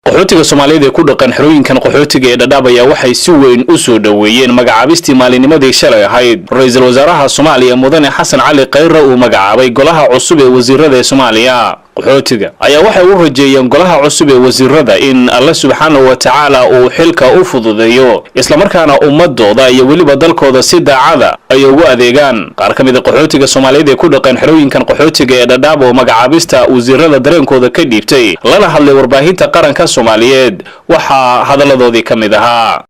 Qaxootiga Soomaaliyeed ee ku dhaqan xerooyinkan qaxootiga ee Dhadhaab ayaa waxay si weyn u soo dhoweeyeen magacaabistii maalinimadii shalay ahayd ra-iisul wasaaraha Soomaaliya, Mudane Xasan Cali Khayre, uu magacaabay golaha cusub ee wasiirada ee Soomaaliya. Qaxootiga ayaa waxay u rajeeyeen golaha cusub ee wasiirada in Alle subxaanahu wa tacaala uu xilka u fududeeyo, islamarkaana ummadooda iyo weliba dalkooda si daacada ay ugu adeegaan. Qaar ka mid a qaxootiga Soomaaliyeed ee ku dhaqan xerooyinkan qaxootiga ee Dhadhaab oo magacaabista wasiirada dareenkooda ka dhiibtay lana hadlay warbaahinta qaranka Soomaaliyeed, waxaa hadalladoodii ka mid ahaa: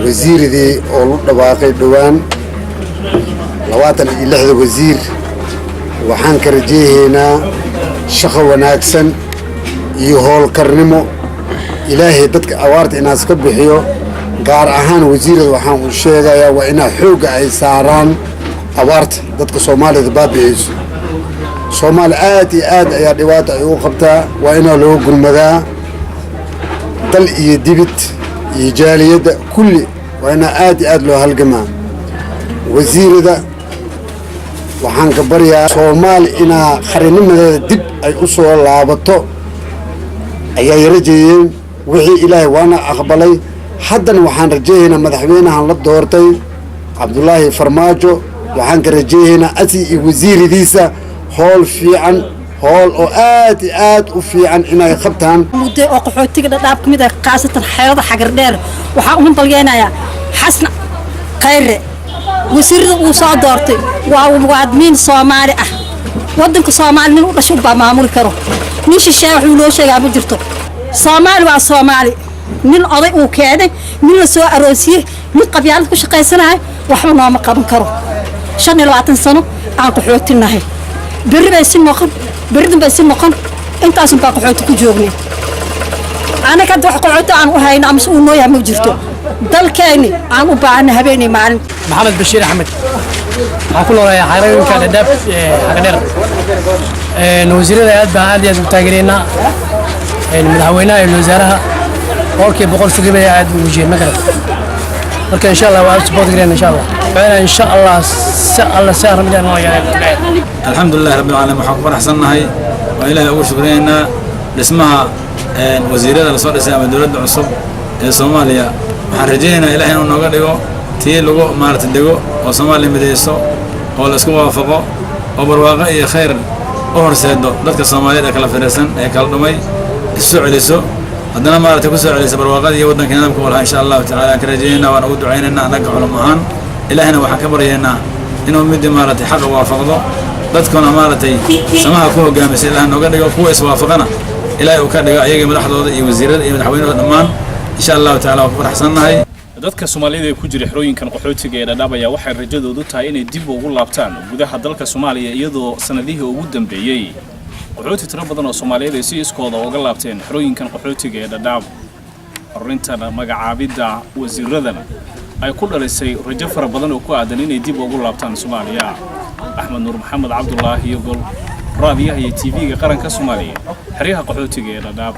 Wasiiradii oo lu dhawaaqay dhowaan, 26-da wasiir, waxaan ka rajeehaynaa shaqo wanaagsan iyo howlkarnimo. Ilaahay dadka abaarta inaas ka bixiyo. Gaar ahaan wasiirada waxaan u sheegayaa waa inaa xoogga ay saaraan abaarta dadka Soomaalida baabi'ayso. Soomaali aad iyo aad ayaa dhibaata ay u qabtaa. Waa inaa loo gurmadaa dal iyo dibid iyo jaaliyadda kulli. Waa inaa aad iyo aad loo halgamaa. Wasiirada waxaan ka baryaa Soomaali inaa qarinimadeeda dib ay u soo laabato ayay rajeeyeen. Wixii Ilaahay waana aqbalay. Haddana waxaan rajeehaynaa madaxweynahan la doortay, Cabdulaahi Farmaajo, waxaan ka rajeehaynaa asi iyo wasiiradiisa howl fiican, howl oo aad iyo aad u fiican inay qabtaan. Muddo oo qaxootiga Dhadhaab ka mid ah, khaasatan xeerada Xagardheer, waxaan u hambalyeynayaa Xasan Khayre. Wasiirada uu soo doortay waa muwaadiniin Soomaali ah. Waddanka Soomaali nin u dhashay baa maamuli karo. Nin shisheeye waxuu loo sheegaa ma jirto. Soomaali waa Soomaali. Nin oday uu keenay, nin la soo aroosiyey, nin qabyaalad ku shaqaysanahay waxba nooma qaban karo. 25 sano aan qaxootinahay. Berri bay si noqon, berridan bay si noqon. Intaasun baa qaxooti ku joognay. Anaga hadda wax qaxooti aan u hayno amase uu noo yahay ma jirto. Dalkeeni aan u baahana habeenay maalin. Maxamed Bashiir Axmed, waxaan ku noolahay xerooyinka Dhadhaab, Xagadheer. Wasiirada aad baan aad iyo aad u taageeraynaa. Madaxweynaha iyo wasaaraha 100% fikir bay aad ugu jeen, ma garat? Marka insha Allah waa support gareyn insha Allah. Insha Allah si alla si arrin noo yahay. Alxamdulilahi rabbil caalamiin. Waxaan ku faraxsannahay waa Ilaahay ugu shukrinaynaa dhismaha wasiirada lasoo dhisay ama dowladda cusub ee Soomaaliya. Waxaan rajaynaynaa Ilahay inuu nooga dhigo tii lagu maarata dego oo Soomaaliya midayso oo la isku waafaqo oo barwaaqo iyo khayr u horseedo dadka Soomaaliyeed ee kala firaysan ee kala dhumay, isu soo celiso, haddana maaragtay ku soo celiso barwaaqadii iyo waddanka nidaamka walaha. Insha Allahu tacala aan ka rajaynaynaa, waan ugu ducaynaynaa annaga culum ahaan. Ilaahina waxaan ka baryaynaa inuu midii maaragtay xaqa waafaqdo, dadkuna maaragtay samaha ku hogaamisa Ilaah nooga dhigo, kuwa iswaafaqana Ilaahay uu ka dhigo ayaga, madaxdooda iyo wasiirada iyo madaxweynahooda dhammaan. Insha Allahu tacala waan ku faraxsannahay. Dadka Soomaalida ee ku jira xerooyinkan qaxootiga ee Dhadhaab ayaa waxay rajadoodu tahay inay dib ugu laabtaan gudaha dalka Soomaaliya, iyadoo sanadihii ugu dambeeyey qaxooti tiro badan oo Soomaaliyeed ay si iskooda uga laabteen xerooyinkan qaxootiga ee Dhadhaab. Arrintan magacaabidda wasiiradana ay ku dhalisay rajo fara badan oo ku aadan inay dib ugu laabtaan Soomaaliya. Axmed Nuur Maxamed Cabdulaahi iyo gol, raadiyaha iyo TV-ga qaranka Soomaaliya, xeryaha qaxootiga ee Dhadhaab.